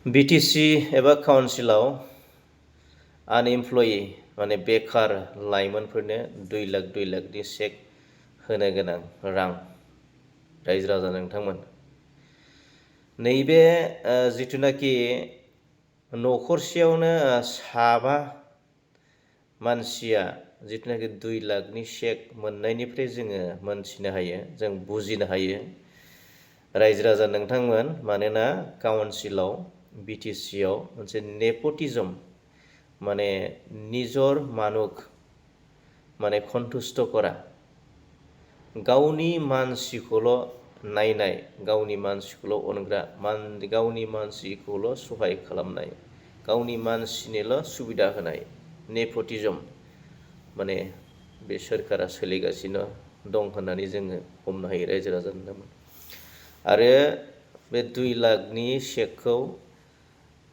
BTC एबा काउन्सिलाव आनएमप्लयि माने बेकार लाइमोनफोरनो 2 लाखनि चेक होनो गोनां रां रायजो राजा नोंथांमोन नैबे जिथुनाखि न'खरसेयावनो साबा मानसिया जिथुनाखि 2 लाखनि चेक मोननायनिफ्राय जोङो मोनथिनो हायो जों बुजिनो हायो रायजो राजा नोंथांमोन मानोना काउन्सिलाव बिटिसिआव मोनसे नेपटिजम माने निजर मानुक माने कन्टुस्ट करा गावनि मानसिखौल' नायनाय गावनि मानसिखौल' अनग्रा गावनि मानसिखौल' सहाय खालामनाय गावनि मानसिनिल' सुबिदा होनाय नेपटिजम माने बे सोरखारा सोलिगासिनो दं होननानै जोङो हमनो हायो रायजो राजा नोंथांमोन आरो बे 2 लाखनि चेकखौ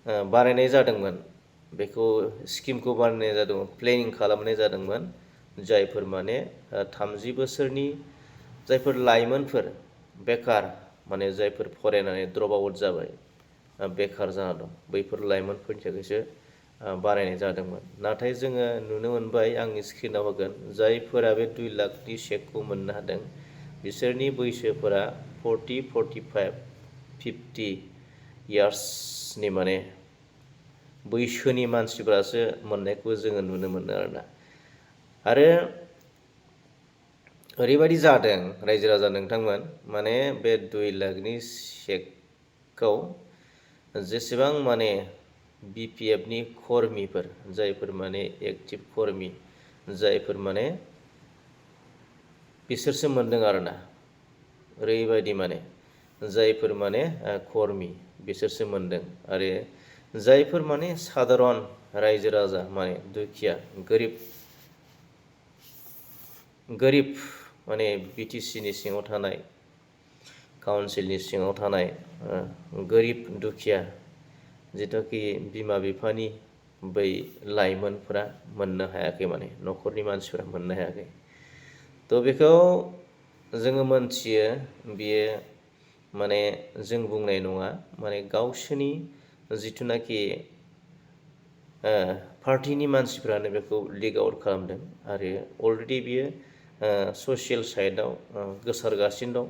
बानायनाय जादोंमोन बेखौ स्किमखौ बानायनाय जादोंमोन प्लेनिं खालामनाय जादोंमोन जायफोर माने 30 बोसोरनि जायफोर लाइमोनफोर बेकार माने जायफोर फरायनानै ड्रप आउट जाबाय बेकार जाना दं बैफोर लाइमोनफोरनि थाखायसो बानायनाय जादोंमोन नाथाय जोङो नुनो मोनबाय आंनि स्क्रिनाव होगोन जायफोरा बे 2 लाखनि चेकखौ मोननो हादों बिसोरनि बैसोफोरा 40, 45, 50 इयार्सनि माने बैसोनि मानसिफोरासो मोननायखौ जोङो नुनो मोनो आरो ओरैबायदि जादों रायजो राजा नोंथांमोन माने बे 2 लाखनि चेकखौ जेसेबां माने बिपिएफनि कर्मिफोर जायफोर माने एक्टिभ कर्मि जायफोर माने बिसोरसो मोनदों ओरैबायदि माने जायफोर माने कर्मि बिसोरसो मोनदों आरो जायफोर माने साधारन रायजो राजा माने दुखिया गोरिब माने बिटिसिनि सिङाव थानाय काउन्सिलनि सिङाव थानाय गोरिब दुखिया जिथुखि बिमा बिफानि बै लाइमोनफोरा मोननो हायाखै माने न'खरनि मानसिफोरा मोननो हायाखै थ' बेखौ जोङो मोनथियो बियो माने जों बुंनाय नङा माने गावसोरनि जिथुनाखि पार्टिनि मानसिफ्रानो बेखौ लिक आउट खालामदों आरो अलरेडि बियो ससियेल साइटआव गोसारगासिनो दं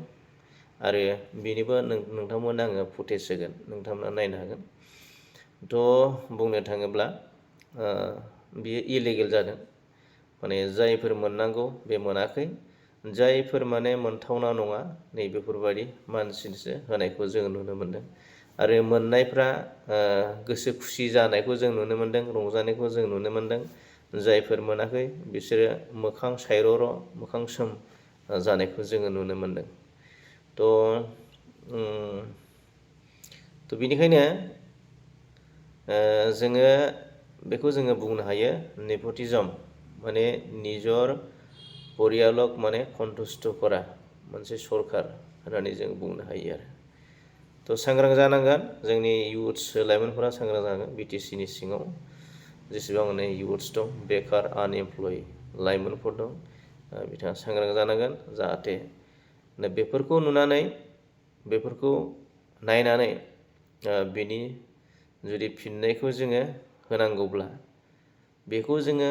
आरो बेनिबो नोंथांमोन आङो फुटेज होगोन नोंथांमोना नायनो हागोन थ' बुंनो थाङोब्ला बियो इलिगेल जादों माने जायफोर मोननांगौ बे मोनाखै जायफोर माने मोनथावना नङा नैबेफोरबायदि मानसिनोसो होनायखौ जों नुनो मोनदों आरो मोननायफ्रा गोसो खुसि जानायखौ जों नुनो मोनदों रंजानायखौ जों नुनो मोनदों जायफोर मोनाखै बिसोरो मोखां सायर' मोखां सोम जानायखौ जोङो नुनो मोनदों थ' बेनिखायनो जोङो बेखौ जोङो बुंनो हायो नेपटिजम माने निजर परियालक माने कन्टुस्ट करा मोनसे सरखार होननानै जों बुंनो हायो थ' सांग्रां जानांगोन जोंनि इयुथ्स लाइमोनफोरा सांग्रां जानांगोन बिटिसिनि सिङाव जेसेबां माने इयुथ्स दं बेकार आनएमप्लय लाइमोनफोर दं बिथाङा सांग्रां जानांगोन जाहाथे बेफोरखौ नुनानै बेफोरखौ नायनानै बिनि जुदि फिननायखौ जोङो होनांगौब्ला बेखौ जोङो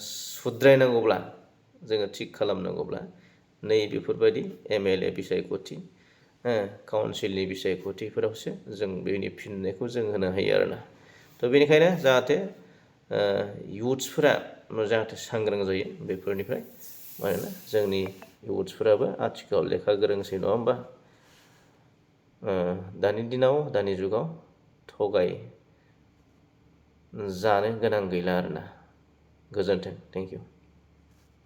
सुद्रायनांगौब्ला जोङो थिग खालामनांगौब्ला बेफोरबायदि एमएलए बिसायख'थि काउन्सिलनि बिसायख'थिफोरावसो जों बेनि फिननायखौ जों होनो हायो थ' बेनिखायनो जाहाथे इयुथ्सफोरा जाहाथे सांग्रां जायो बेफोरनिफ्राय मानोना जोंनि इयुथ्सफोराबो आथिखालाव लेखा गोरोंसै नङा होमबा दानि दिनाव दानि जुगाव थगाय जानो गोनां गैला गोजोन्थों थेंक इउ